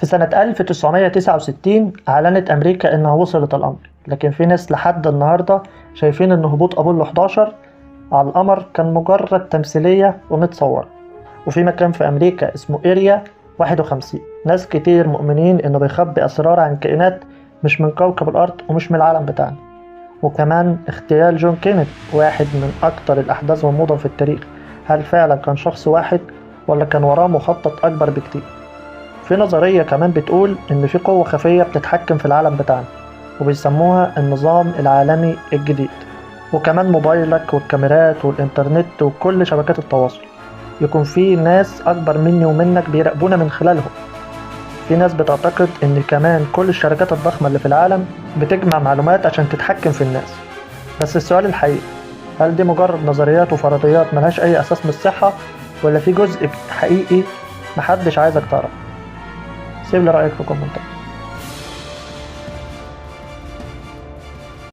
في سنة 1969 أعلنت أمريكا إنها وصلت القمر، لكن في ناس لحد النهاردة شايفين إن هبوط أبولو 11 على القمر كان مجرد تمثيلية ومتصورة. وفي مكان في أمريكا اسمه إريا 51 ناس كتير مؤمنين إنه بيخبي أسرار عن كائنات مش من كوكب الأرض ومش من العالم بتاعنا. وكمان اغتيال جون كينيدي واحد من أكتر الأحداث غموضا في التاريخ، هل فعلا كان شخص واحد ولا كان وراه مخطط أكبر بكتير؟ في نظرية كمان بتقول إن في قوة خفية بتتحكم في العالم بتاعنا وبيسموها النظام العالمي الجديد. وكمان موبايلك والكاميرات والإنترنت وكل شبكات التواصل يكون في ناس أكبر مني ومنك بيراقبونا من خلالهم. في ناس بتعتقد إن كمان كل الشركات الضخمة اللي في العالم بتجمع معلومات عشان تتحكم في الناس. بس السؤال الحقيقي، هل دي مجرد نظريات وفرضيات ملهاش أي أساس من الصحة، ولا في جزء حقيقي محدش عايزك تعرفه؟ سيب لي رأيك في الكومنتات.